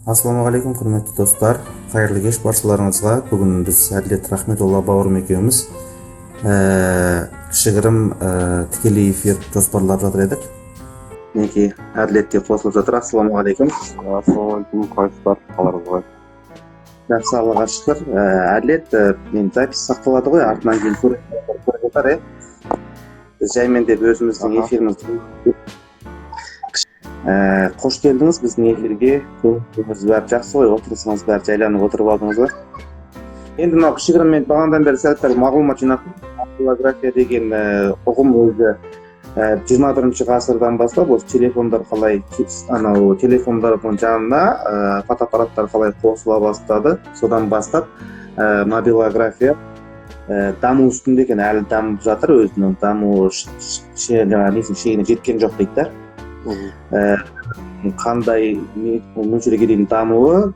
Ассалаумағалейкум, құрметті достар, қайырлы кеш баршаларыңызға. Бүгін біз Әділет Рахметолла бауырым екеуміз кішігірім тікелей эфир жоспарлап жатыр едік. Мінекей, Әділет те қосылып жатыр. Ассалаумағалейкум. Ассалаумағалейкум, қалайсыздар, қалдарыңыз қалай? Жақсы, Аллаға шүкір. Әділет, мен запись сақталады ғой, артынан кейін көріп жатар, иә. Біз жаймендеп өзіміздің эфирімізді. Қош келдіңіз біздің эфирге. Көңіліңіз бәрі жақсы ғой, отырысыңыз бәрі жайланып отырып алдыңыз ба? Енді мынау кішігірім, мен бағанадан бері сәл пәл мағлұмат жинап, мобилография деген ұғым өзі 21-ғасырдан бастап осы телефондар қалай, анау телефондардың жанына фотоаппараттар қалай қосыла бастады, содан бастап мобилография даму үстінде екен, әлі дамып жатыр, өзінің дамуы жаңағы несінің шегіне жеткен жоқ дейді да. Қандай мөлшерге дейін дамуы,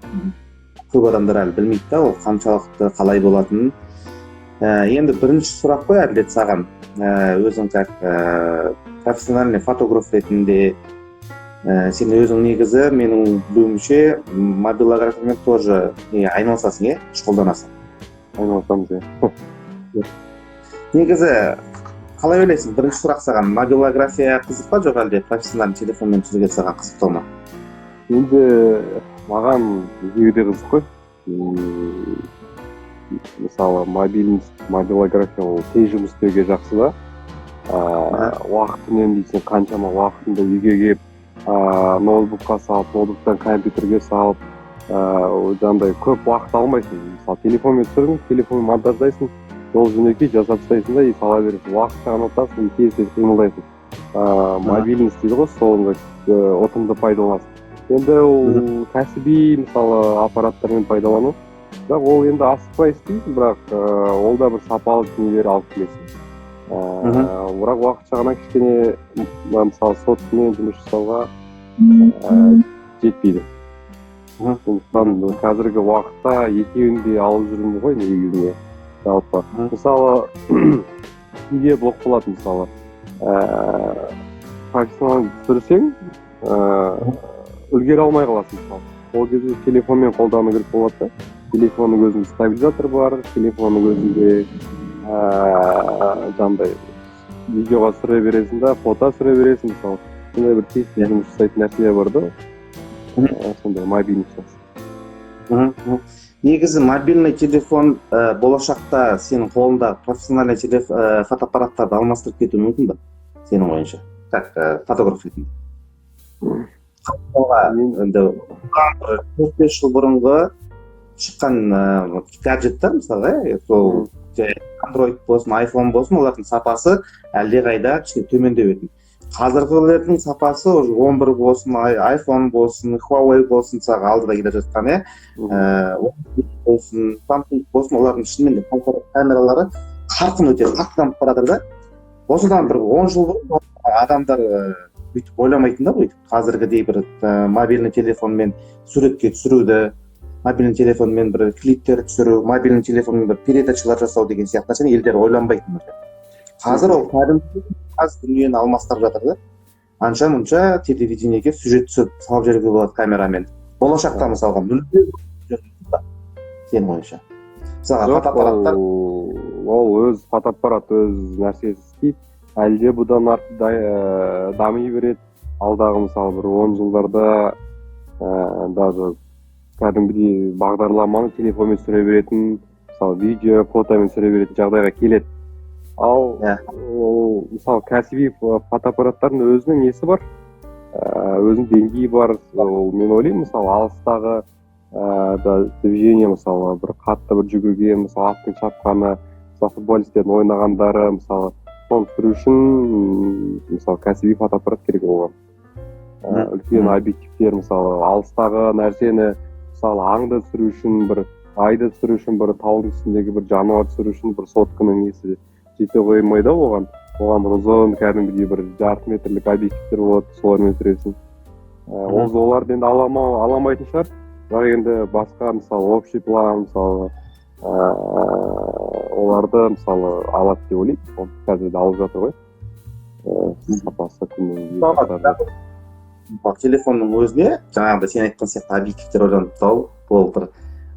көп адамдар әлі білмейді да, ол қаншалықты қалай болатынын. Енді бірінші сұрақ қой, Әділет, саған. Өзің как профессиональный фотограф ретінде, сен өзің негізі, менің білуімше, мобилографиямен тоже не айналысасың, иә, шұғылданасың? Айналысамыз, иә. Негізі қалай ойлайсың, бірінші сұрақ саған: мобилография қызық па, жоқ әлде профессиональный телефонмен түсірген саған қызықтау ма? Енді маған екеуі де қызық қой. Мысалы, мобилография ол тез жұмыс істеуге жақсы да, уақыт үнемдейсің. Қаншама уақытыңды үйге келіп, ноутбукқа салып, ноутбуктан компьютерге салып, жаңағыдай көп уақыт алмайсың. Мысалы, телефонмен түсірдің, телефонмен монтаждайсың, жол жөнекей жасап тастайсың да и сала бересің, уақыт жағын ұтасың и тез тез қимылдайсың. Мобильность дейді ғой, соны ұтымды пайдаланасың. Енді ол кәсіби, мысалы, аппараттармен пайдалану, бірақ ол енді асықпай істейсің, бірақ ол да бір сапалы нелер алып келесің. Бірақ уақыт жағынан кішкене мысалы, соткамен жұмыс жасауға жетпейді. Сондықтан қазіргі уақытта екеуін де алып жүрмін ғой негізінде жалпы. Мысалы, кейде болып қалады, мысалы, профессионал түсірсең, үлгере алмай қаласың. Мысалы, ол кезде телефонмен қолдану керек болады да. Телефонның өзінде стабилизатор бар, телефонның өзінде жаңағыдай видеоға түсіре бересің да, фото түсіре бересің. Мысалы, сондай бір тез тез жұмыс жасайтын нәрселер бар да. Сондай мобильный жақсы. Негізі мобильный телефон болашақта сенің қолыңдағы профессиональный фотоаппараттарды алмастырып кетуі мүмкін ба, сенің ойыңша, как фотограф ретінде? Мысалға, енді бір 4-5 жыл бұрынғы шыққан гаджеттер, мысалға, иә, сол Андроид болсын, Айфон болсын, олардың сапасы әлдеқайда кішкене төмендеу еді. Қазіргілердің сапасы уже 11 болсын, Айфон болсын, Huawei болсын, мысалға, алдыда келе жатқан, иә, болсын, Samsung болсын, олардың шынымен де камералары қарқын өте қатты дамып бара жатыр да. Осыдан бір 10 жыл бұрын адамдар бүйтіп ойламайтын да, бүйтіп қазіргідей бір мобильный телефонмен суретке түсіруді, мобильный телефонмен бір клиптер түсіру, мобильный телефонмен бір передачалар жасау деген сияқты нәрсені елдер ойланбайтын. Қазір ол кәдімгі аз дүниені алмастырып жатыр да. Анша мұнша телевидениеге сюжет түсіріп салып жіберуге болады камерамен. Болашақта, мысалға, мүлде сенің ойыңша, мысалға, Жоқ, фотоаппараттар? Ол өз фотоаппарат өз нәрсесі істейді, әлі де бұдан артық дами береді. Алдағы, мысалы, бір 10 жылдарда даже кәдімгідей бағдарламаны телефонмен түсіре беретін, мысалы, видео, фотомен түсіре беретін жағдайға келеді. Ал ол, мысалы, кәсіби фотоаппараттардың өзінің несі бар, өзінің деңгейі бар. Ол, мен ойлаймын, мысалы, алыстағы да движение, мысалы, бір қатты бір жүгірген, мысалы, аттың шапқаны, мысалы, футболистердің ойнағандары, мысалы, соны түсіру үшін мысалы, кәсіби фотоаппарат керек оған. Үлкен объективтер, мысалы, алыстағы нәрсені, мысалы, аңды түсіру үшін, бір айды түсіру үшін, бір таудың үстіндегі бір жануар түсіру үшін бір сотканың несі жете қоймайды оған. Оған бір ұзын, кәдімгідей бір жарты метрлік объективтер болады, солармен түсіресің. Ол оларды енді ала алмайтын шығар, бірақ енді басқа, мысалы, общий план, мысалы, оларды, мысалы, алады деп ойлаймын. Оны қазір де алып жатыр ғой, сапасы күннен күнге жақсарып жатыр. Телефонның өзіне жаңағыдай сен айтқан сияқты объективтер ойланып тауып, ол бір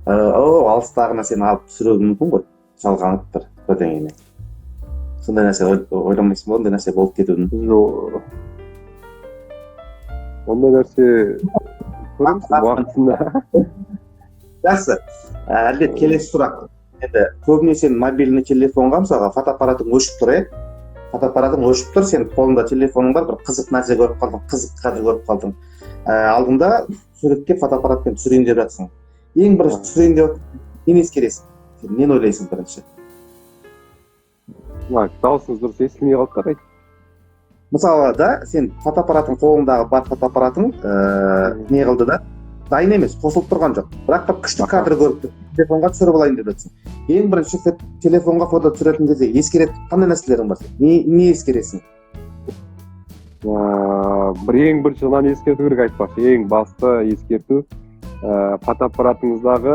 алыстағы нәрсені алып түсіруі мүмкін ғой, жалғанып бір бірдеңемен. Сондай нәрсе ойламайсың ба, ондай нәрсе болып кетуі мүмкін? Жоқ, ондай нәрсе көреміз уақытында. Жақсы, Әділет, келесі сұрақ. Енді көбінесе мобильный телефонға, мысалға, фотоаппаратың өшіп тұр, иә, фотоаппаратың өшіп тұр, сен қолыңда телефоның бар, бір қызық нәрсе көріп қалдың, қызық кадр көріп қалдың, алдыңда суретке фотоаппаратпен түсірейін деп жатсың. Ең бірінші түсірейін деп нені ескересің, сен нені ойлайсың бірінші? Дауысыңыз дұрыс естілмей қалды да. Мысалы да, сен фотоаппаратың, қолыңдағы бар фотоаппаратың не қылды да, дайын емес, қосылып тұрған жоқ, бірақ бір күшті кадр көріп тұр, телефонға түсіріп алайын деп жатсың. Ең бірінші телефонға фото түсіретін кезде ескеретін қандай нәрселерің бар? Не ескересің? Бір ең бірінші мынаны ескерту керек, айтпақшы, ең басты ескерту, фотоаппаратыңыздағы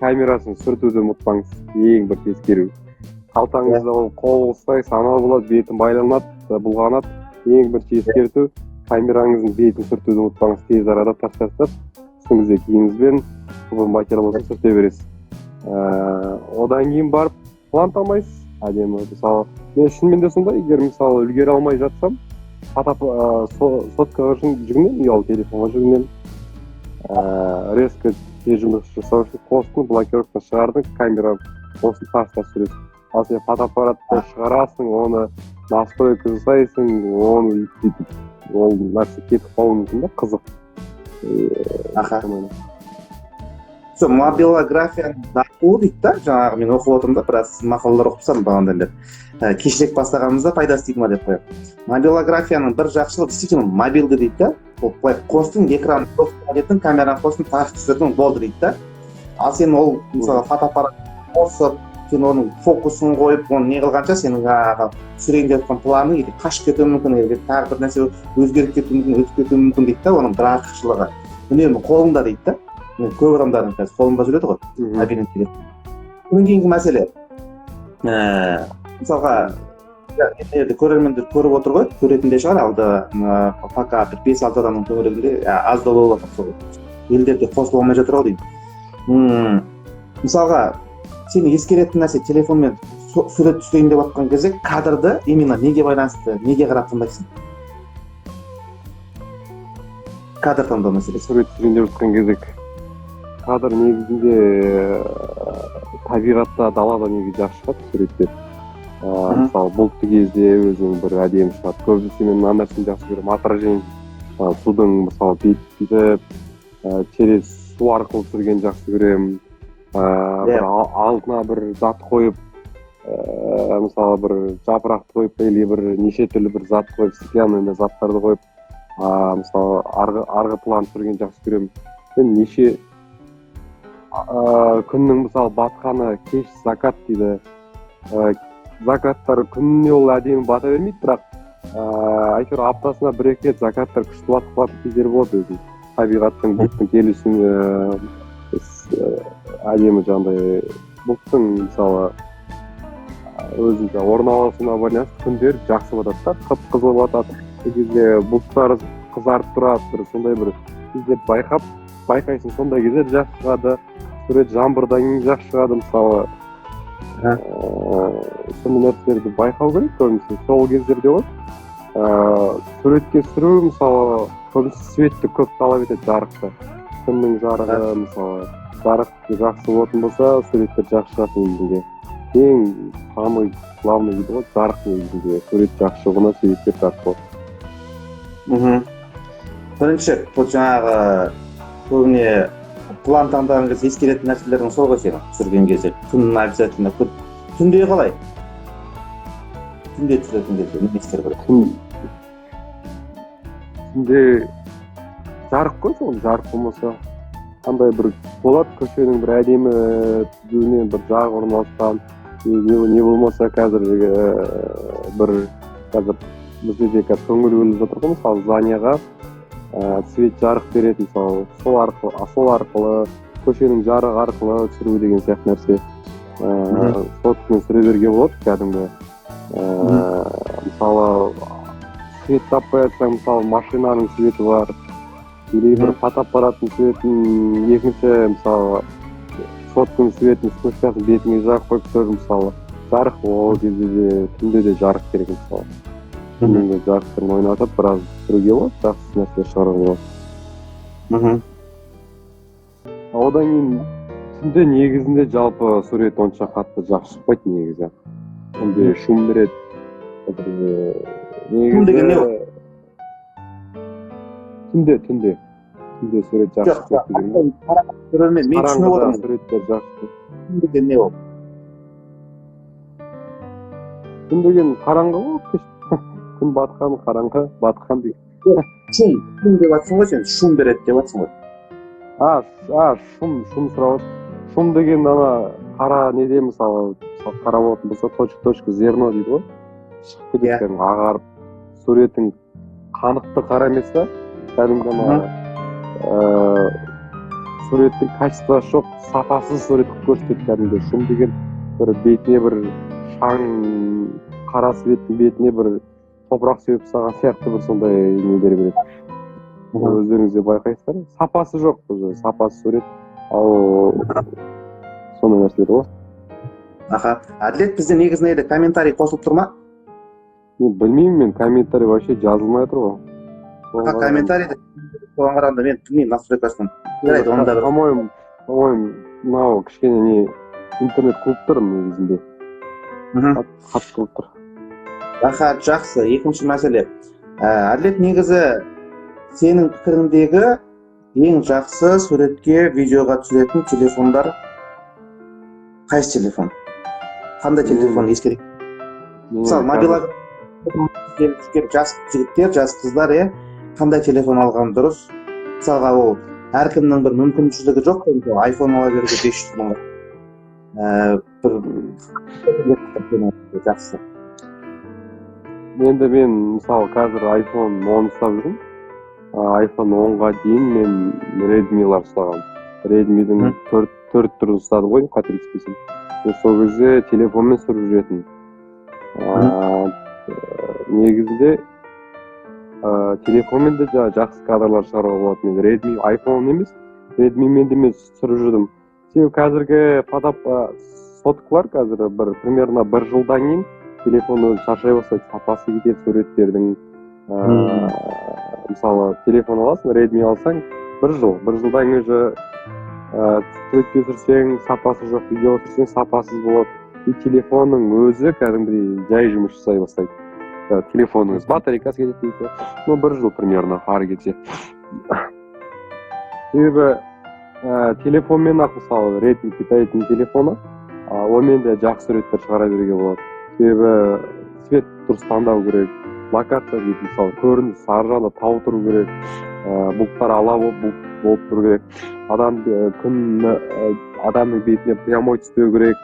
камерасын сүртуді ұмытпаңыз. Ең бірінші ескеру. Қалтаңызда ол қол ұстайсыз, анау болады, беті байланады, бұлғанады. Ең бірінші ескерту, камераңыздың бетін сүртуді ұмытпаңыз. Тез арада тастап, үстіңізде киіміңізбен, материал болса, сүрте бересіз. Одан кейін барып план талмайсыз әдемі. Мысалы, мен шынымен де сондай, егер, мысалы, үлгере алмай жатсам, соткаға жүгінемін, ұялы телефонға жүгінемін. Резко тез жұмыс жасау үшін қостың, блокировканы шығардың, камера қостың, тарс түсіресің. Ал сен фотоаппаратты шығарасың, оны настройка жасайсың, оны бүйтіп, ол нәрсе кетіп қалуы мүмкін да, қызық. Аха, сол мобилографияның дамуы дейді да. Жаңағы мен оқып отырмын да, біраз мақалалар оқып тастадым бағанадан бері. Кешірек бастағанымызда пайдасы тиді ма деп қоямын. Мобилографияның бір жақсылығы, действительно, мобильді дейді да. Ол былай қостың, экран еттің, камераны қостың, тарс түсірдің, болды дейді да. Ал сен ол, мысалға, фотоаппарат қосып, сен оның фокусын қойып, оны не қылғанша, сенің жаңағы түсірейін деп жатқан планың или қашып кетуі мүмкін, или тағы бір нәрсе өзгеріп кетуі мүмкін, өтіп кетуі мүмкін дейді да. Оның бір артықшылығы үнемі қолыңда дейді да. Көп адамдардың қазір қолында жүреді ғой мобильный телефон. Одан кейінгі мәселе, мысалға, енді көрермендер көріп отыр ғой, көретін де шығар алда, пока бір 5-6 адамның төңірегінде, аз да болып жатыр, сол елдерде қосыла алмай жатыр ау деймін. Мысалға, сен ескеретін нәрсе, телефонмен сурет түсірейін деп жатқан кезде кадрды именно неге байланысты, неге қарап таңдайсың, кадр таңдау мәселесі? Сурет түсірейін деп жатқан кезде кадр негізінде табиғатта, далада негізі жақсы шығады суреттер. Мысалы, бұлтты кезде өзінің бір әдемі шығады. Көбінесе мен мына нәрсені жақсы көремін, отражение, судың, мысалы, бүйтіп через су арқылы түсіргенді жақсы көремін. Бір алдына бір зат қойып, мысалы, бір жапырақты қойып или бір неше түрлі бір зат қойып, стеклянный заттарды қойып, мысалы, арғы план түсіргенді жақсы көремін. Мен неше күннің, мысалы, батқаны, кеш закат дейді, закаттар күніне ол әдемі бата бермейді, бірақ әйтеуір аптасына бір екі рет закаттар күшті батып қалатын кездер болады. Өзі табиғаттың, бұлттың келісімі, әдемі жаңағыдай бұлттың, мысалы, өзінің орналасуына байланысты күндер жақсы батады да, қып қызыл батады. Сол кезде бұлттар қызарып тұрады, бір сондай бір кезде байқайсың, сондай кезде жақсы шығады сурет. Жаңбырдан кейін жақсы шығады, мысалы. Сондай нәрселерді байқау керек көбінесе сол кездерде ғой. Суретке түсіру, мысалы, көбінесе светті көп талап етеді, жарықты, күннің жарығы. Мысалы, жарық жақсы болатын болса, суреттер жақсы шығады. Негізінде ең самый главный дейді ғой, жарық. Негізінде сурет жақсы шығуына себепкер жарық болады. Бірінші бұл жаңағы көбіне план таңдаған кезде ескеретін нәрселердің сол ғой. Сенің түсірген кезде күн обязательно күн. Түнде қалай, түнде түсіретін кезде не ескеру керек? Түнде жарық қой, сол жарық болмаса қандай бір болады, көшенің бір әдемі түзуінен бір жарық орналасқан, не болмаса қазір бір қазір бізде де қазір көңіл бөліп жатыр ғой, мысалы, зданияға свет, жарық береді, мысалы, сол арқылы, көшенің жарығы арқылы түсіру деген сияқты нәрсе. Соткамен түсіре беруге болады кәдімгі. Мысалы, свет таппай жатсаң, мысалы, машинаның светі бар или бір фотоаппараттың светін, екінші, мысалы, сотканың светін, вспышкасын бетіңе жағып қойып тұр, мысалы, жарық. Ол кезде де, түнде де жарық керек, мысалы, түнде жарықтарын ойнатып, біраз түсіруге болады, жақсы нәрсе шығаруға болады. Одан кейін түнде негізінде жалпы сурет онша қатты жақсы шықпайды негізі. Түнде шум береді. Шум деген не ол? Түнде сурет жақсы Жоқ, шықпайды деген. Көрермен, мен түсініп Қараңғыда отырмын. суреттер жақсы. Шум деген не ол? Түн деген қараңғы ғой, кеш, күн батқан, қараңғы, батқан деген. Шум деп жатрсың ғой сен, шум береді деп жатрсың ғой. А, шум сұрап отырсың. Шум деген ана қара неде, мысалы, қара болатын болса, точка, точка, зерно дейді ғой, шығып кетеді. Кәдімгі ағарып, суретің қанықты қара емес та, кәдімгі ана суреттің качествосы жоқ, сапасыз сурет қылып көрсетеді кәдімгі. Шум деген бір бетіне бір шаң, қара светтің бетіне бір топырақ сеуіп тастаған сияқты бір сондай нелер береді. Өздеріңіз де байқайсыздар, сапасы жоқ уже, сапасыз сурет, ал сондай нәрселер ғой. Аха, Әділет, бізде негізінде енді комментарий қосылып тұр ма? Мен білмеймін, мен комментарий вообще жазылмай тұр ғой. Соған Аха, комментарийді, соған қарағанда мен білмеймін настройкасын. Жарайды, онда бір По-моему, мынау кішкене не, интернет қуып тұр негізінде. Қатты қуып тұр. Аха, жақсы. Екінші мәселе. Әділет, негізі сенің пікіріңдегі ең жақсы суретке, видеоға түсіретін телефондар қайсы телефон? Қандай телефон ескерейік? Мысалы, мобилограф келіп жүрген жас жігіттер, жас қыздар, иә, қандай телефон алған дұрыс? Мысалға, ол әркімнің бір мүмкіншілігі жоқ қой, мысалы, айфон ала беруге 500 мыңға. Бір жақсы. Енді мен, мысалы, қазір iPhone 10 ұстап жүрмін. iPhone 10-ға дейін мен Redmi'лар ұстағанмын. Redmi'дің төрт түрін ұстадым ғой, қателеспесем. Мен сол кезде телефонмен түсіріп жүретінмін. Негізінде телефонмен де жақсы кадрлар шығаруға болады. Мен Redmi, iPhone емес, Redmi'мен де мен түсіріп жүрдім. Себебі қазіргі соткалар қазір бір примерно бір жылдан кейін телефон өзі шаршай бастайды, сапасы кетеді суреттердің. Мысалы, телефон аласың, Redmi алсаң, бір жыл, бір жылдан кейін уже суретке түсірсең, сапасы жоқ, видеоға түсірсең, сапасыз болады. И телефонның өзі кәдімгідей жай жұмыс жасай бастайды. Телефонның өзі батарейкасы кетеді дейді. Ну, бір жыл примерно ары кетсе. Себебі телефонмен ақ, мысалы, Redmi Китайдың телефоны, онымен де жақсы суреттер шығара беруге болады. Себебі свет дұрыс таңдау керек, локация дейді, мысалы, көрініс ар жағында тау тұру керек, бұлттар ала болып, болып тұру керек, адам күн адамның бетіне прямой түспеу керек,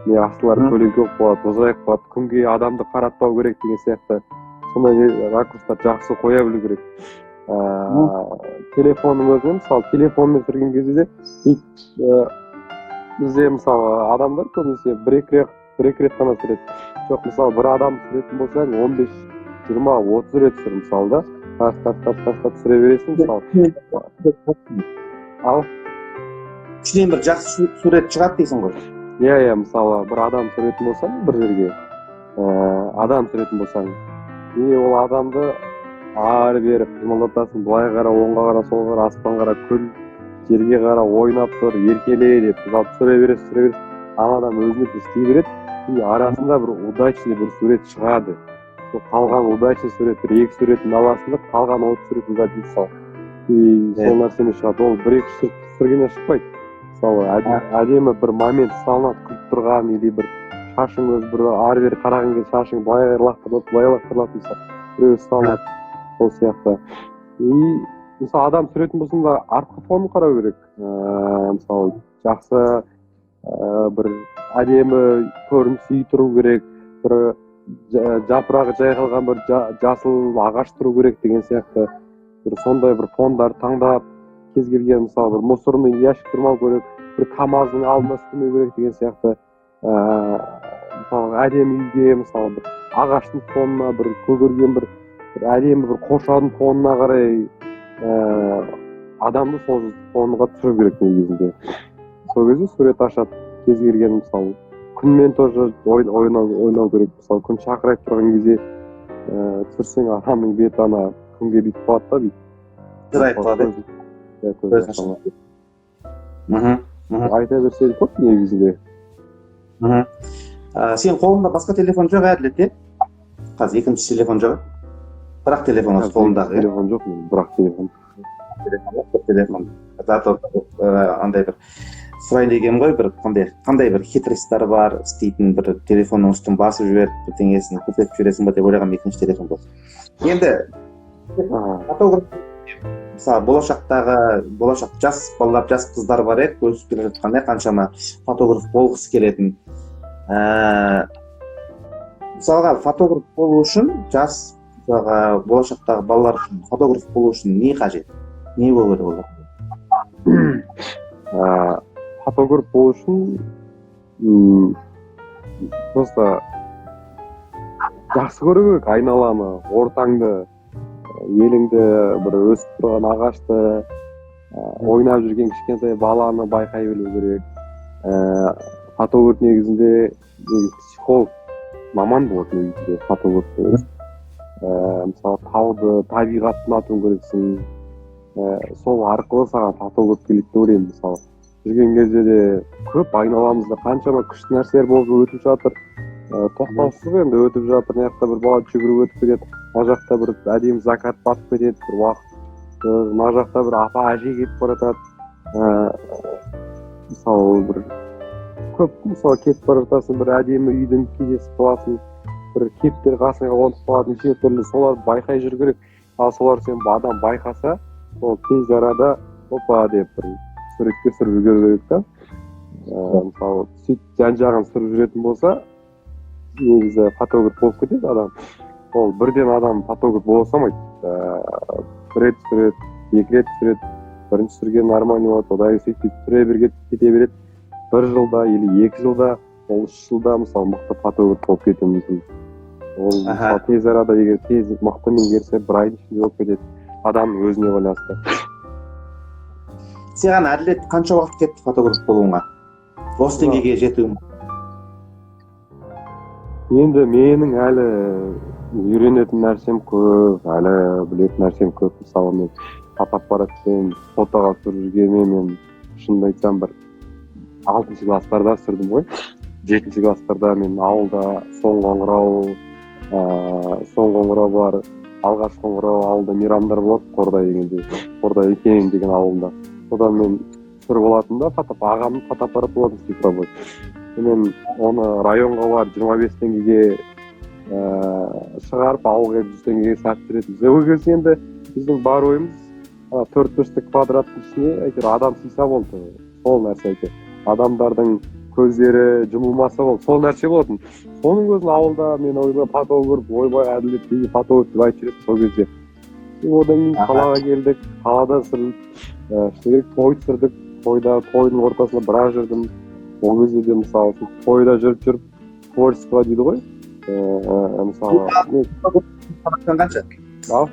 не астылары көлеңке болып қалады, бозайып қалады, күнге адамды қаратпау керек деген сияқты сондай ракурстар жақсы қоя білу керек. Телефонның өзімен, мысалы, телефонмен түсірген кезде де бізде, мысалы, адамдар көбінесе бір екі рет қана түсіреді. Жоқ, мысалы, бір адам түсіретін болсаң, 15, 20, 30 рет түсір, мысалы, да, тарс, тарс, тарс, тарс, тарс түсіре бересің, мысалы. Ал Ішінен бір жақсы сурет шығады дейсің ғой. Иә, мысалы, бір адам түсіретін болсаң, бір жерге адам түсіретін болсаң, и ол адамды ары бері қимылдатасың, былай қара, оңға қара, солға қара, аспан қара, күл, жерге қара, ойнап тұр, еркеле деп, мысалы, түсіре бересің, түсіре бересің, ана адам өзіне істей береді, и арасында бір удачный бір сурет шығады. Сол қалған удачный сурет, бір екі суретін аласың да, қалған 30 сурет удачный сал, и сол нәрсемен шығады. Ол бір екі сурет түсіргеннен шықпайды. Мысалы, әдемі бір момент салынады, күліп тұрған или бір шашың өзі бір ары бері қараған кезде шашың былай лақтырылады, былай лақтырылады, мысалы, біреу салынады сол сияқты. И, мысалы, адам түсіретін болсаң да, артқы фонын қарау керек. Мысалы, жақсы бір әдемі көрініс үй тұру керек, бір жапырағы жайқалған бір жасыл ағаш тұру керек деген сияқты. Бір сондай бір фондарды таңдап, кез келген, мысалы, бір мусорный ящик тұрмау керек, бір КамАЗдың алдына түсірмеу керек деген сияқты. Мысалы, әдемі үйге, мысалы, бір ағаштың фонына, бір көгерген бір Бір әдемі бір қоршаудың фонына қарай адамды сол фонға түсіру керек негізінде. Сол кезде сурет ашады кез келген. Мысалы, күнмен тоже ойнау керек. Мысалы, күн шақырайып тұрған кезде түсірсең, адамның беті ана күнге бүйтіп қалады да, бүйтіп. Жырайып қалады. Иә, көзі. Айта берсең, көп негізінде. Сен қолыңда басқа телефон жоқ, Әділет, иә? Қазір екінші телефон жоқ, бір ақ телефон осы қолыңдағы, иә? Телефон жоқ менде, бір ақ телефон. Бір телефон. Зато андай бір сұрайын дегенім ғой, бір қандай бір хитростьтар бар істейтін, бір телефонның үстін басып жіберіп, бірдеңесін көрсетіп жібересің ба деп ойлағанмын, екінші телефон болса енді. Фотограф, мысалы, болашақтағы, болашақ жас балалар, жас қыздар бар еді, өсіп келе жатқан, иә, қаншама фотограф болғысы келетін. Мысалға, фотограф болу үшін жас, мысалға, болашақтағы балалар үшін фотограф болу үшін не қажет, не болу керек олар? Фотограф болу үшін просто жақсы көру керек айналаны, ортаңды, еліңді, бір өсіп тұрған ағашты, ойнап жүрген кішкентай баланы байқай білу керек. Фотограф негізінде негізі психолог маман болады негізінде фотограф. Мысалы, тауды, табиғатты ұнату керексің. Сол арқылы саған фотограф келеді деп ойлаймын. Мысалы, жүрген кезде де көп айналамызда қаншама күшті нәрселер болып өтіп жатыр, тоқтаусыз ғой енді өтіп жатыр. Мына жақта бір бала жүгіріп өтіп кетеді, мына жақта бір әдемі закат батып кетеді бір уақыт, мына жақта бір апа, әже кетіп бара жатады. Мысалы, бір көп, мысалы, кетіп бара жатасың, бір әдемі үйдің кездесіп қаласың, бір кептер қасыңа қонып қалады, неше түрлі. Соларды байқай жүру керек. Ал солар сен адам байқаса, ол тез арада опа деп бір суретке түсіріп үлгеру керек та. Мысалы, сөйтіп жан жағын түсіріп жүретін болса, негізі фотограф болып кетеді адам. Ол бірден адам фотограф бола салмайды. Бір рет түсіреді, екі рет түсіреді, бірінші түсірген нормальный болады, одан кейін сөйтіп түсіре берген, кете береді. Бір жылда или 2 жылда, ол 3 жылда, мысалы, мықты фотограф болып кетуі мүмкін ол. Мысалы, тез арада егер тез мықты меңгерсе, бір айдың ішінде болып кетеді, адамның өзіне байланысты. Саған, Әділет, қанша уақыт кетті фотограф болуыңа, осы деңгейге жетуің? Енді менің әлі үйренетін нәрсем көп, әлі білетін нәрсем көп. Мысалы, мен фотоаппаратпен фотоға түсіріп жүргеніме мен, шынымды айтсам, бір алтыншы класстарда түсірдім ғой, жетінші класстарда. Мен ауылда соңғы қоңырау, соңғы қоңырау бар, алғашқы қоңырау, ауылда мейрамдар болады Қордай дегенде, Қордай Кең деген ауылында. Содан мен түсіріп алатынмын да фото. Ағамның фотоаппараты болатын, цифровой. Мен оны районға барып 25 теңгеге шығарып, ауылға келіп 100 теңгеге сатып жүретінбіз. Ол кезде енді біздің бар ойымыз ана төрт бұрышты квадраттың ішіне әйтеуір адам сыйса болды, сол нәрсе, әйтеуір адамдардың көздері жұмылмаса болды, сол нәрсе болатын. Соның өзін ауылда мен ойбай, фотограф, ойбай, Әділет деген фотограф деп айтып жүретін сол кезде. И одан кейін қалаға келдік, қалада түсіріліп, шыны керек, той түсірдік. Тойда, тойдың ортасында біраз жүрдім ол кезде де. Мысалы, тойда жүріп жүріп творчество дейді ғой, мысалы мен Қанша? Ау?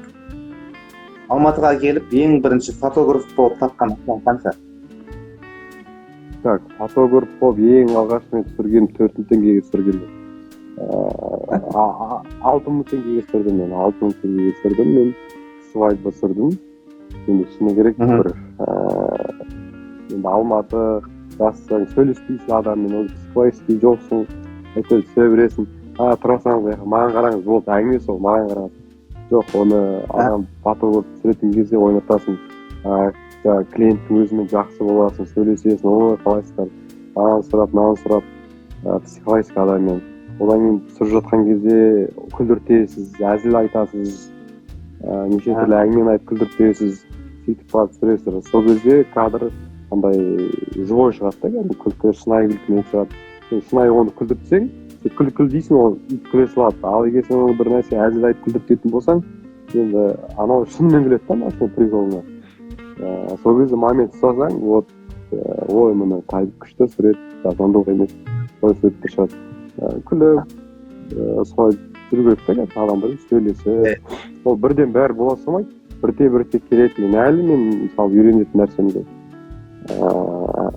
Алматыға келіп, ең бірінші фотограф болып тапқан ақшаң қанша? Так, фотограф болып ең алғаш мен түсірген 4000 теңгеге түсіргенмін, 6000 теңгеге түсірдім мен, 6000 теңгеге түсірдім мен, свадьба түсірдім. Енді шыны керек, бір енді Алматы, жассың, сөйлеспейсің адаммен, ол психологический жоқсың, әйтеуір түсе бересің. А тұра салыңыз, маған қараңыз, болды, әңгіме сол, маған қараңыз. Жоқ, оны адам фотограф түсіретін кезде ойнатасың, жаңағы клиенттің өзімен жақсы боласың, сөйлесесің: «Ой, қалайсыздар?» Ананы сұрап, мынаны сұрап, психологический адаммен. Одан кейін түсіріп жатқан кезде күлдіртесіз, әзіл айтасыз, неше түрлі әңгімені айтып күлдіртесіз, сөйтіп барып түсіресіздер. Сол кезде кадр андай живой шығады да, кәдімгі күлкі, шынайы күлкімен шығады. Сен шынайы оны күлдіртсең, сен күл, күл дейсің, ол күле салады. Ал егер сен оны бір нәрсе әзіл айтып күлдіртетін болсаң, енді анау шынымен күледі да ана сенің приколыңа. Сол кезде момент ұстасаң, вот, ой, міне, күшті сурет, жамандық емес, солай суреттер шығады. Күліп, солай. түсіру керек та, қазір адамдармен сөйлесіп. Ол бірден бәрі бола салмайды, бірте-бірте келеді. Мен әлі, мен мысалы, үйренетін нәрсем көп,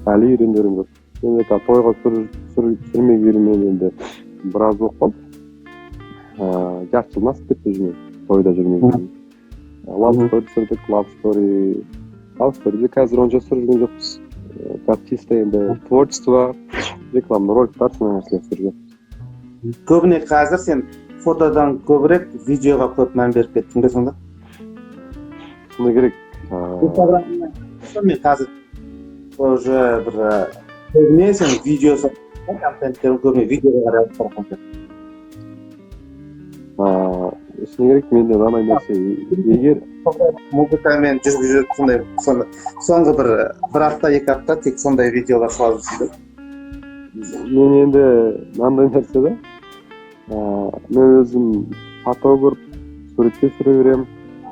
әлі үйренерім көп. Енді қазір тойға түсірмегелі мен енді біраз болып қалды, жарты жылдан асып кетті уже мен тойда жүрмегенім. Love story түсірдік, love story қазір онша түсіріп жүрген жоқпыз. Қазір чисто енді творчество, рекламный роликтар, сондай нәрселер түсіріп жатырмыз. Көбіне қазір сен фотодан көбірек видеоға көп мән беріп кеттің бе сонда? Шыны керек, Мен қазір уже бір көбіне сен видео контенттерің көбіне видеоға қарай алып барған. Шыны керек, менде мынандай нәрсе, егер Музыкамен жүргізіп, сондай соңғы бір апта, 2 апта тек сондай видеолар салып жүрсің да. Мен енді мынандай нәрсе да, мен өзім фотограф, суретке түсіре беремін.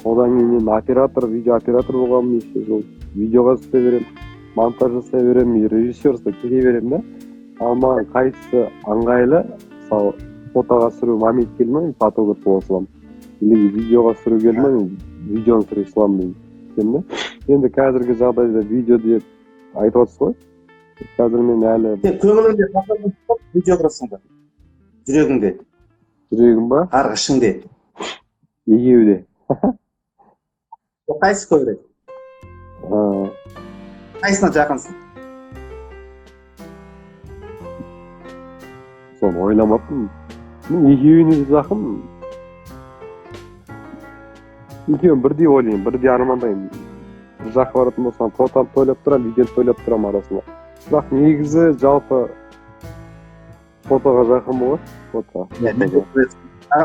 Одан кейін мен оператор, видео оператор болғанмын неше жыл, видеоға түсіре беремін, монтаж жасай беремін, и режиссерство кете беремін да. Ал маған қайсысы ыңғайлы? Мысалы, фотоға түсіру момент келді ма, мен фотограф бола саламын, или видеоға түсіру келді ма, мен видеоны түсіре саламын деймін да. Енді қазіргі жағдайда видео деп айтып отырсыз ғой, қазір мен әлі Сен көңіліңде видеографсың ба, жүрегіңде? Жүрегім ба? Арғы ішіңде. Екеуі де. Қайсысы көбірек? Қайсысына жақынсың? Соны ойламаппын. Мен екеуіне де жақынмын, екеуін бірдей ойлаймын, бірдей армандаймын. Бір жаққа баратын болсам, фотомды тойлап тұрамын, видеоны тойлап тұрамын арасында. Бірақ негізі жалпы фотоға жақынмын ғой, фото.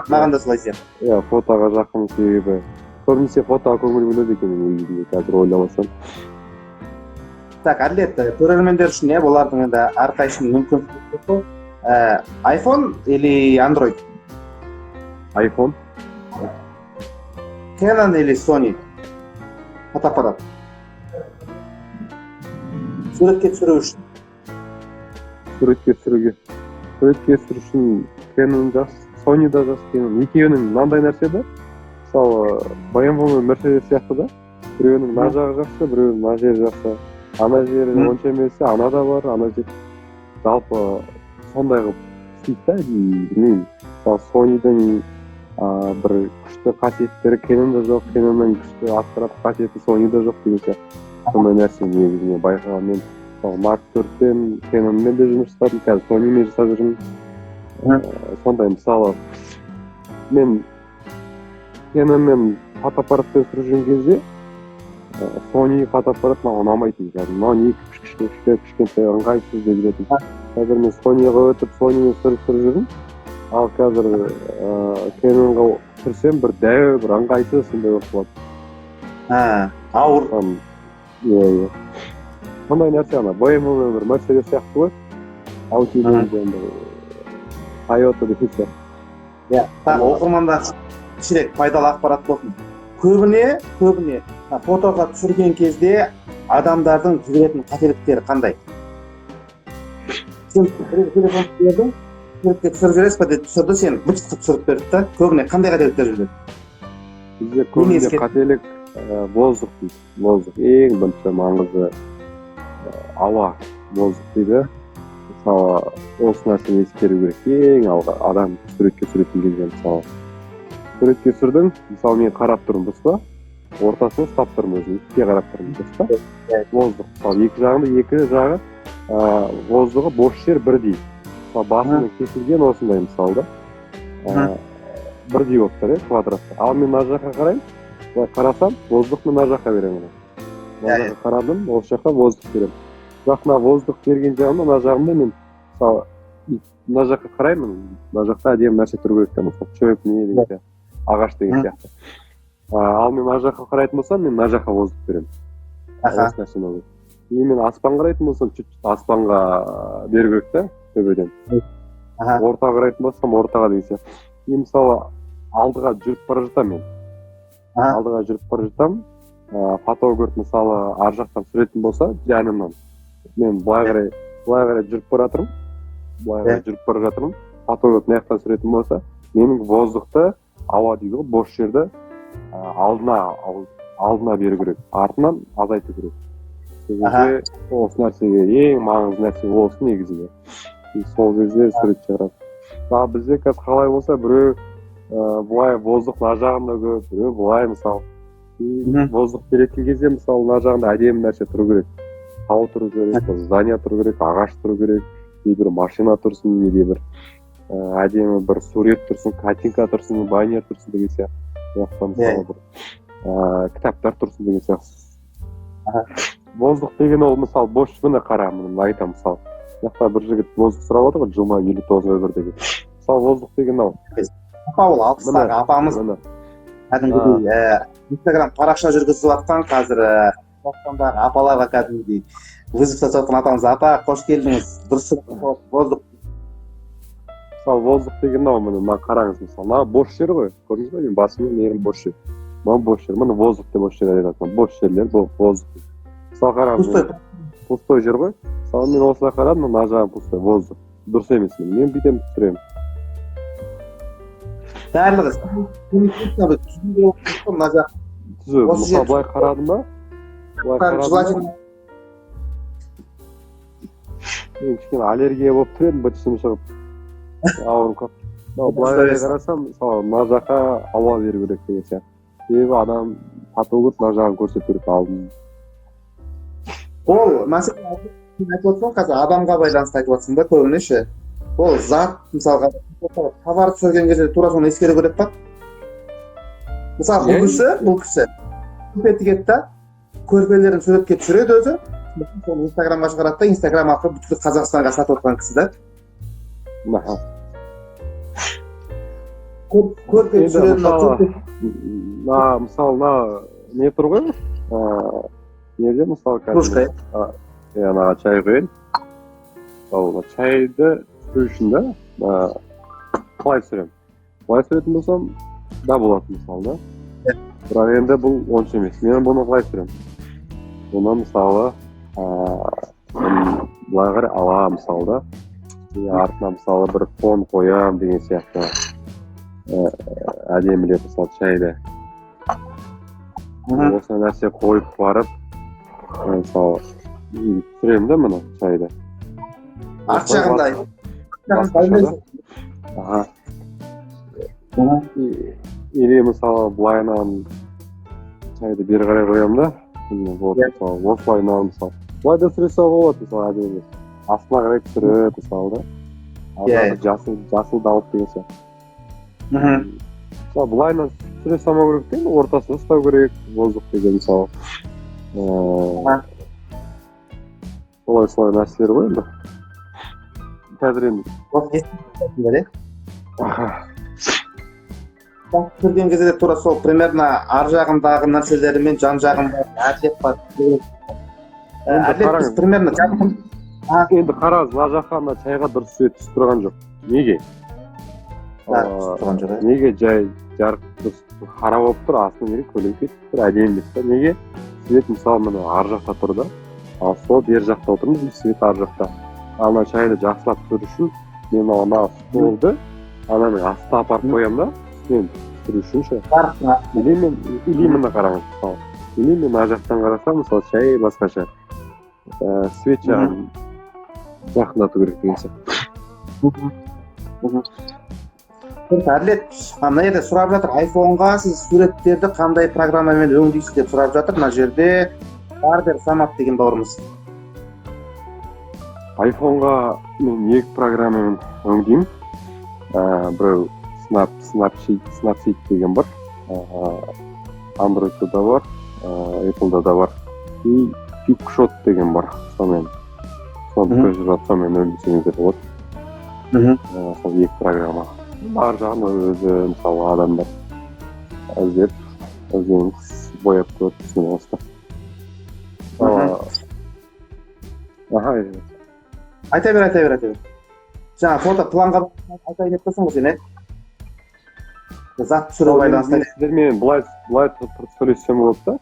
Маған да солай сияқты. Иә, фотоға жақын, себебі көбінесе фотоға көңіл бөледі екенмін негізінде, қазір ойламасам. Так, Әділет, көрермендер үшін, иә, олардың енді әрқайсысының мүмкіншілігі. iPhone или Android? iPhone. Canon или Sony фотоаппарат суретке түсіру үшін? Суретке түсіруге, суретке түсіру үшін Canon жақсы, Sony да жақсы, Canon. Екеуінің мынандай нәрсе да, мысалы, BMW мен Mercedes сияқты да, біреуінің мына жағы жақсы, біреуінің мына жері жақсы, ана жері онша емес, ана да бар, ана жер. Жалпы сондай қылып істейді да, білмеймін. Мысалы, Sony'дің бір күшті қасиеттері Canon'да жоқ, Canon'ның күшті атқаратын қасиеті Sony'да жоқ деген сияқты. Сондай нәрсе негізінен байқаған. Мен мысалы, Mark 4-пен, Canon'мен де жұмыс жасадым, қазір Sony'мен жасап жүрмін. Сондай, мысалы, мен Canon'мен фотоаппаратпен түсіріп жүрген кезде Sony фотоаппарат маған ұнамайтын. Қазір мынау не, кішкентай кішкентай, ыңғайсыз деп жүретін. Қазір мен Sony'ға өтіп, Sony'мен түсіріп жүрмін. Ал қазір Canon'ға түсірсем, бір дәу, бір ыңғайсыз сондай болып қалады. Ауыр. Иә, иә. Сондай нәрсе, ана BMW бір Mercedes сияқты ғой. Audi деген, Toyota деген сияқты. Иә, тағы оқырмандар кішірек пайдалы ақпарат болсын. Көбіне фотоға түсірген кезде адамдардың жіберетін қателіктері қандай? Сен телефон бердің, суретке түсіріп жібересіз ба деп түсірді, сен быт қылып түсіріп берді да. Көбіне қандай қателіктер жібереді? Бізде көбіне қателік воздух дейді. Воздух ең бірінші маңызды, ауа, воздух дейді. Мысалы, осы нәрсені ескеру керек ең алға адам суретке түсіретін кезде. Мысалы, суретке түсірдің, мысалы, мен қарап тұрмын, дұрыс па? Ортасына ұстап тұрмын өзім, итке қарап тұрмын, дұрыс па? Воздух, мысалы, екі жағында, екі жағы воздухы бос жер бірдей. Мысалы, басының кесілген осындай, мысалы да, бірдей болып тұр, иә, квадратта. Ал мен мына жаққа қараймын, былай қарасам, воздух мына жаққа беремін. Мына жаққа қарадым, осы жаққа воздух беремін. Бірақ мына воздух берген жағымда, мына жағымда мен, мысалы, мына жаққа қараймын, мына жақта әдемі нәрсе тұру керек та, мысалы, шөп не деген сияқты, ағаш деген сияқты. Ал мен мына жаққа қарайтын болсам, мен мына жаққа воздух беремін. Осы нәрсені ойлаймын. И мен аспан қарайтын болсам, чуть-чуть аспанға беру керек та, төбеден. Ортаға қарайтын болсам, ортаға деген сияқты. И мысалы, алдыға жүріп бара жатамын мен. Алдыға жүріп бара жатамын. Фотограф, мысалы, ар жақтан түсіретін болса, жанымнан. Мен былай қарай жүріп бара жатырмын. Былай қарай жүріп бара жатырмын. Фотограф мына жақтан түсіретін болса, Менің воздухты, ауа дейді ғой, бос жерді алдына беру керек, артынан азайту керек. Сол кезде осы нәрсеге, ең маңызды нәрсе осы негізінде. И сол кезде сурет шығарады. Ал бізде қазір қалай болса, біреу былай, воздух мына жағында көп, біреу былай, мысалы. И воздух беретін кезде, мысалы, мына жағында әдемі нәрсе тұру керек, тау тұру керек, здание тұру керек, ағаш тұру керек, или бір машина тұрсын, или бір әдемі бір сурет тұрсын, картинка тұрсын, баннер тұрсын деген сияқты. Бұл жақта, мысалы, бір кітаптар тұрсын деген сияқты. Воздух деген ол, мысалы, бос, міне, қара, міне, айтамын, мысалы, мына жақта бір жігіт воздух сұрап отыр ғой, Жұма 59 01 деген. Мысалы, воздух деген мынау. Апа, ол 60-тағы апамыз. Міне. Кәдімгідей Инстаграм парақша жүргізіп жатқан, қазір Қазақстандағы апаларға кәдімгідей вызов жасап жатқан апамыз. Апа, қош келдіңіз! Дұрыс, воздух. Мысалы, воздух деген мынау, міне, мына қараңыз, мысалы, мына бос жер ғой, көрдіңіз ба? Менің басыммен ерім бос жер, мынау бос жер, міне, воздух деп осы жерде айтады. Бос жерлер, бұл воздух. Мысалы, қараңыз. Пустой. Пустой жер ғой. Мысалы, мен осылай қарадым, мына жағы пустой, воздух дұрыс емес. Мен бүйтемін, түсіремін. Барлығы мына жақ. Түзу. Осы Мысалы, былай қарадым ба, былай қарадым ба? Желательно. Мен кішкене аллергия болып тұр едім, быт-шытым шығып, ауырып қалып. Мынау былай қарасам, мысалы, мына жаққа ауа беру керек деген сияқты, себебі адам фотограф мына жағын көрсету керек, алдын. Ол мәселе, сен айтып отырсың ғой, қазір адамға байланысты айтып жатырсың да көбіне ше. Ол зат, мысалға, товар түсірген кезде тура соны ескеру керек па? Мысалы, бұл кісі көрпе тігеді да, көрпелерін суретке түсіреді өзі, соны Инстаграмға шығарады да, Инстаграм арқылы бүткіл Қазақстанға сатып отқан кісі да. Көрпе Енді түсіреді мына мысалы, көрпе. Мына, мысалы, мына не тұр ғой, неде, мысалы, қазір Кружка, иә? Иә, мына чай құяйын. Мысалы, мына чайды түсіру үшін да, мына қалай түсіремін? Былай түсіретін болсам да болады, мысалы, да, бірақ енді бұл онша емес. Мен бұны қалай түсіремін? Бұны, мысалы, былай қарай аламын, мысалы, да, и артына, мысалы, бір фон қоямын деген сияқты, әдемілеп, мысалы, чайды осы нәрсе қойып барып, мысалы, түсіремін да мына чайды. Арт жағында Басқаша да. Аха. Или, мысалы, былайынан чайды бері қарай қоямын да, міне, вот. Мысалы, осылайынан, мысалы, былай да түсіре салуға болады, мысалы, әдемі астына қарай түсіріп, мысалы, да. Ар жасыл жасылдалып деген сияқты. Мысалы, былайынан түсіре салмау керек те, енді ортасында ұстау керек воздух деген, мысалы. Солай, солай нәрселер ғой енді қазір енді. Осы естіп, иә? Аха. Түсірген кезде де тура сол примерно ар жағындағы нәрселерімен жан жағындағы әділет бар. Енді Әділет, біз қараңыз. примерно Енді қараңыз, мына жаққа, мына чайға дұрыс свет түсіп тұрған жоқ. Неге? Да, түсіп тұрған жоқ, иә. Неге? Жай жарық дұрыс, қара болып тұр, астына неге көлеңке түсіп тұр, әдемі емес та. Неге? Свет, мысалы, міне, ар жақта тұр да, ал сол бер жақта отырмыз, свет ар жақта. Ал мына чайды жақсылап түсіру үшін мен ана столды ананың астына апарып қоямын да, үстінен түсіру үшін ше. Или мен, или міне, қараңыз, мысалы, или мен мына жақтан қарасам, мысалы, чай басқаша, свет жағын жақындату керек деген сияқты. Әділет, мына жерде сұрап жатыр, айфонға сіз суреттерді қандай программамен өңдейсіз деп сұрап жатыр мына жерде Барбер Самат деген бауырымыз. Айфонға мен екі программамен өңдеймін. Біреу Snapseed деген бар, Андроидта да бар, Apple'да да бар, и QuickShot деген бар. Сонымен, соны көшіріп, сонымен өңдесеңіздер болады. Сол екі программа. Ар жағын өзі, мысалы, адамдар іздеп, өздеріңіз бояп көріп, түсініп аласыздар. Аха. Айта бер, айта бер, айта бер. Жаңа фото планға айтайын деп тұрсың ғой сен, иә, зат түсіру байланысты. Мен сіздермен былай былай тұрып сөйлессем болады да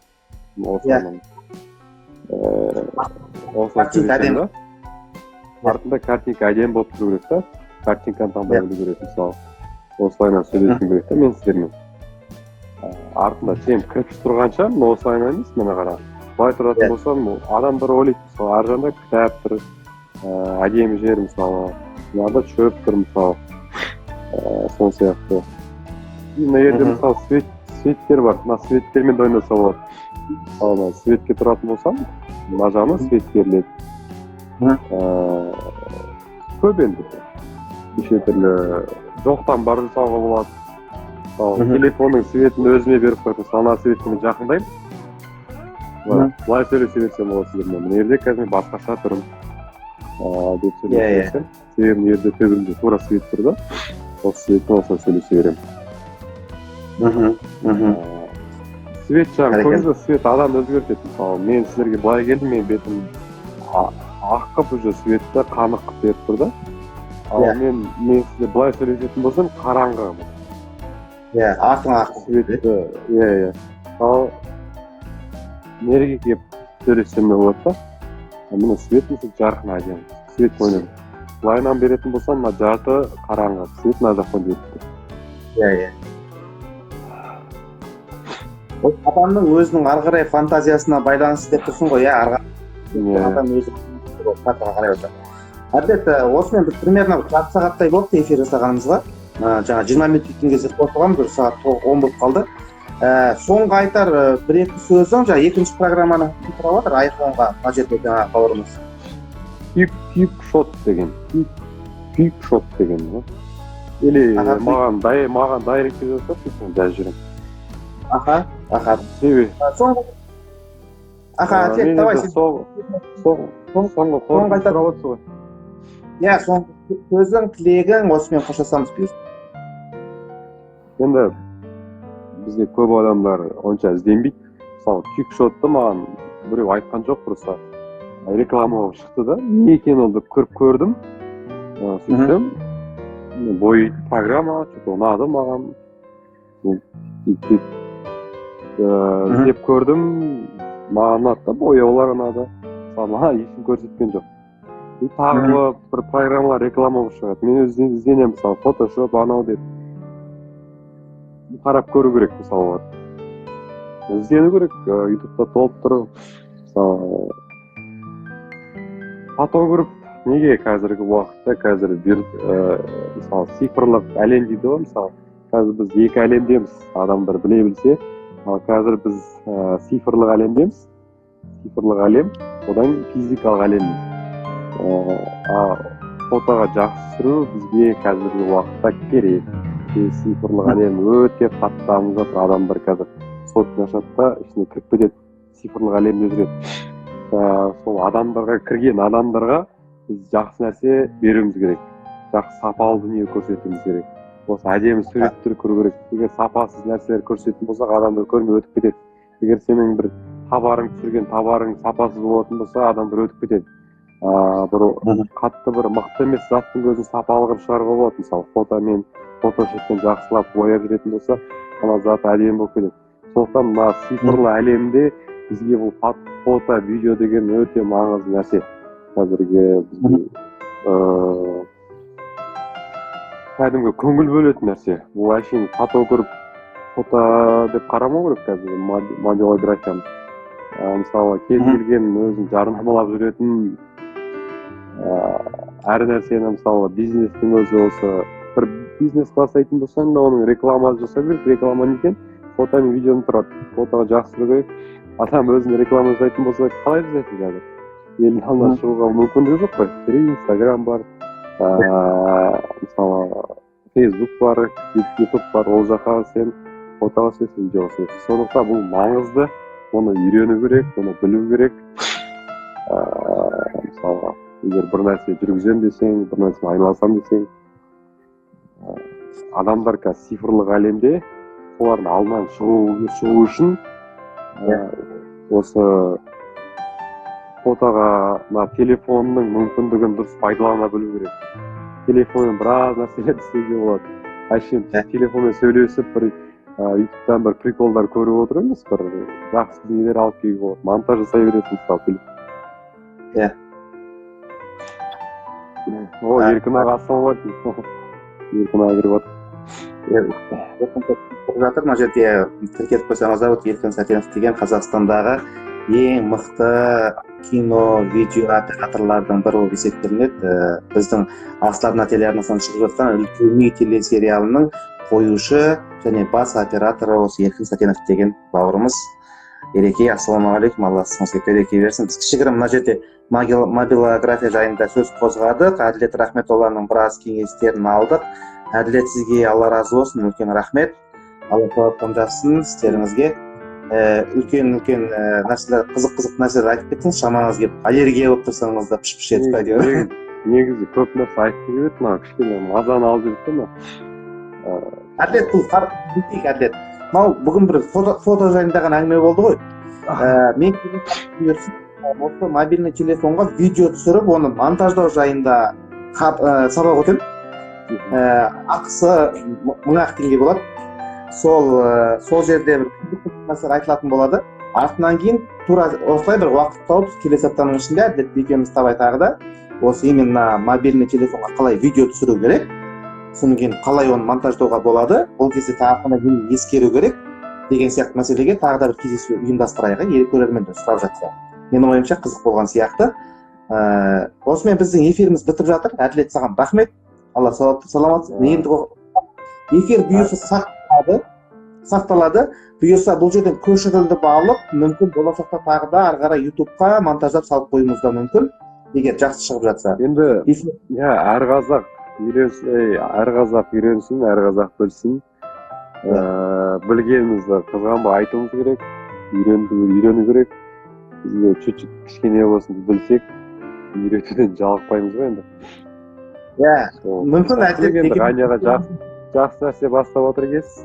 осыдан. Осылай Картинка сөйлесем әдемі. да. Артында картинка әдемі болып тұру керек та, картинканы таңдай білу керек, мысалы. Осылайынан сөйлескім келеді да мен сіздермен. Артында сен кірпіш тұрғанша, мына осылайынан емес, міне қара. Былай тұратын болсам, адамдар ойлайды, мысалы, ар жағында кітап тұр, әдемі жер, мысалы, мынада шөп тұр, мысалы, сол сияқты. И мына жерде, мысалы, светтер бар, мына светтермен де ойнаса болады. Мысалы, мына светке тұратын болсам, мына жағына свет беріледі. Көп енді неше түрлі жоқтан бар жасауға болады. Мысалы, телефонның светін өзіме беріп қойып, мысалы, ана светке мен жақындаймын, былай сөйлесе берсем болады сіздермен. Мына жерде қазір мен басқаша тұрмын деп сөйлесе Иә, иә. берсем, себебі мына жерде төбемде тура свет тұр да, осы светпен осылай сөйлесе беремін. мхм мхм Свет жағын Бәрекелді. көрдіңіз бе, свет адамды өзгертеді. Мысалы, мен сіздерге былай келдім, менің бетім ақ қылып, уже светті қанық қылып беріп тұр да. Ал мен сізге былай сөйлесетін болсам, қараңғы. Иә, артың ақ. Светті, иә. Ал нереге келіп сөйлессем де болады да. А міне, свет, мысалы, жарқын, әдемі свет ойнайды. Былайынан беретін болсам, мына жарты қараңғы свет мына жақтан беріп тұр. Иә, иә, ол адамның өзінің ары қарай фантазиясына байланысты деп тұрсың ғой, иә, ары Иә. адам өзі кадрға қарай отырады. Әділет, осымен біз примерно жарты сағаттай болыпты эфир жасағанымызға. Жаңа 20 минут өткен кезде қосылғанбыз, уже сағат 10 болып қалды. Соңғы айтар бір екі сөзің, жаңа екінші программаны сұрап жатыр айфонға мына жерде жаңағы бауырымыз. Кик шот деген, кик шот деген ғой, или маған директте жазсашы, соны жазып жіберемін. аха аха Себебі Соңғы, аха, Әділет, мен давай енді сен. соңғы Соңғы қорытынды сұрап отырсыз ғой. Иә, соңғы сөзің, тілегің, осымен қоштасамыз бұйырса. Енді бізде көп адамдар онша ізденбейді. Мысалы, кикшотты маған біреу айтқан жоқ, просто реклама болып шықты да, не екен ол деп көріп көрдім. Сөйтсем, бояйтын программа, что то ұнады маған. Сөйтіп, іздеп көрдім, маған ұнады да, бояулар ұнады. Мысалы, маған ешкім көрсеткен жоқ. И тағы бір программалар реклама болып шығады, мен өзім ізденемін, мысалы, фотошоп анау деп қарап көру керек. Мысалы, іздену керек, ютубта толып тұр. Мысалы, фотограф неге қазіргі уақытта, қазір мысалы, цифрлық әлем дейді ғой. Мысалы, қазір біз екі әлемдеміз, адамдар біле білсе. Ал қазір біз цифрлық әлемдеміз, цифрлық әлем, одан физикалық әлем. А фотоға жақсы түсіру бізге қазіргі уақытта керек. Себебі цифрлық әлем өте қатты дамып жатыр. Адамдар қазір сотка ашады да, ішіне кіріп кетеді, цифрлық әлемде жүреді. Сол адамдарға, кірген адамдарға біз жақсы нәрсе беруіміз керек, жақсы, сапалы дүние көрсетуіміз керек, осы әдемі суреттер көру керек. Егер сапасыз нәрселер көрсететін болсақ, адамдар көрмей өтіп кетеді. Егер сенің бір товарың, түсірген товарың сапасыз болатын болса, адамдар өтіп кетеді. Бір қатты бір мықты емес заттың өзін сапалы қылып шығаруға болады. Мысалы, фотомен, фотошоппен жақсылап бояп жүретін болса, ана зат әдемі болып кетеді. Сондықтан мына цифрлы әлемде бізге бұл фото, видео деген өте маңызды нәрсе. Қазіргі бізге кәдімгі көңіл бөлетін нәрсе. Бұл әшейін фото көріп, фото деп қарамау керек қазір мобилографияны. Мысалы, кез келген өзін жарнамалап жүретін әр нәрсені, мысалы, бизнестің өзі, осы бір бизнес бастайтын болсаң да, оның рекламасын жасау керек. Реклама не екен? Фото мен видеоны тұрады. Фотоға жақсы түсіру керек. Адам өзін реклама жасайтын болса, қалай жасайсың? Қазір елдің алдына шығуға мүмкіндігі жоқ қой. Через Инстаграм бар, мысалы, Фейсбук бар, Ютуб бар, ол жаққа сен фотоға түсесің, видеоға түсесің. Сондықтан бұл маңызды, оны үйрену керек, оны білу керек. Мысалға, егер бір нәрсе жүргіземін десең, бір нәрсемен айналысамын десең, адамдар қазір цифрлық әлемде, солардың алдынан шығу үшін осы фотоға, мына телефонның мүмкіндігін дұрыс пайдалана білу керек. Телефонмен біраз нәрселерді істеуге болады. Әшейін телефонмен сөйлесіп, бір ютубтан бір приколдар көріп отыру емес, бір жақсы дүниелер алып келуге болады, монтаж жасай бересің, мысалы. О, Еркін аға, ассалаумағалейкум! Еркін аға кіріп жатыр. Жатыр мына жерде, тіркеліп қойсаңыздар вот, Еркін Сәтенов деген Қазақстандағы ең мықты кино, видео операторлардың бірі болып есептелінеді. Біздің «Асыл арна» телеарнасынан шығып жатқан «Үлкен үй» телесериалының қоюшы және бас операторы осы Еркін Сәтенов деген бауырымыз. Ереке, ассалаумағалейкум, Алла ісіңізге береке берсін. Біз кішігірім мына жерде мобилография жайында сөз қозғадық, Әділет Рахметолланың біраз кеңестерін алдық. Әділет, сізге Алла разы болсын, үлкен рахмет, Алла сауаптан жазсын істеріңізге. Үлкен үлкен нәрселер, қызық қызық нәрселер айтып кеттіңіз. Шамаңыз келіп, аллергия болып тұрсаңыз да, піш піш етіп әйтеуір. Негізі көп нәрсе айтқым келіп еді, мына кішкене мазаны алып жүрді да мына. Әділет, бұл бүйтейік, Әділет, мынау бүгін бір фото жайында ғана әңгіме болды ғой. Мен осы мобильный телефонға видео түсіріп, оны монтаждау жайында сабақ өтемін. Ақысы 1000 ақ теңге болады. Сол жерде бір нәрселер айтылатын болады. Артынан кейін тура осылай бір уақыт тауып, келесі аптаның ішінде Әділет екеуміз давай тағы да осы именно мобильный телефонға қалай видео түсіру керек, содан кейін қалай оны монтаждауға болады, ол кезде тағы қандай нені ескеру керек деген сияқты мәселеге тағы да бір кездесу ұйымдастырайық, иә, көрермендер сұрап жатса. Менің ойымша, қызық болған сияқты. Осымен біздің эфиріміз бітіп жатыр. Әділет, саған рахмет, Алла саламат. Енді эфир бұйырса сақталады, бұйырса, бұл жерден көшіріліп алып, мүмкін, болашақта тағы да ары қарай Ютубқа монтаждап салып қоюымыз да мүмкін, егер жақсы шығып жатса. Енді иә, әр қазақ үйренсін, әр қазақ үйренсін, әр қазақ білсін. Білгенімізді қызғанбай айтуымыз керек, үйрену керек. Біз чуть чуть кішкене болсын білсек, үйретуден жалықпаймыз ғой енді. Иә, мүмкін. Енді Ғанияға жақсы жақсы нәрсе бастап отыр екенсіз.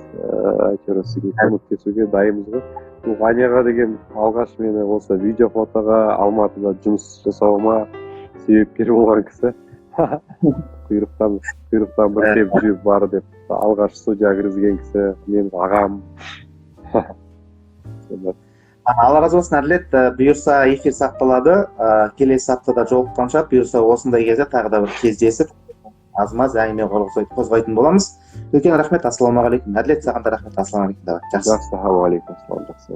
Әйтеуір сізге көмектесуге дайынбыз ғой. Бұл Ғанияға деген алғаш мені осы видео, фотоға Алматыда жұмыс жасауыма себепкер болған кісі. Құйрықтан бір теуіп жүріп бар деп алғаш студияға кіргізген кісі менің ағам. Алла разы болсын, Әділет. Бұйырса, эфир сақталады. Келесі аптада жолыққанша, бұйырса, осындай кезде тағы да бір кездесіп, аз маз әңгіме қозғайтын боламыз. Үлкен рахмет, ассалаумағалейкум. Әділет, саған да рахмет, ассалаумағалейкум, давай, жақсы. Жақсы, уағалейкум ассалам, жақсы.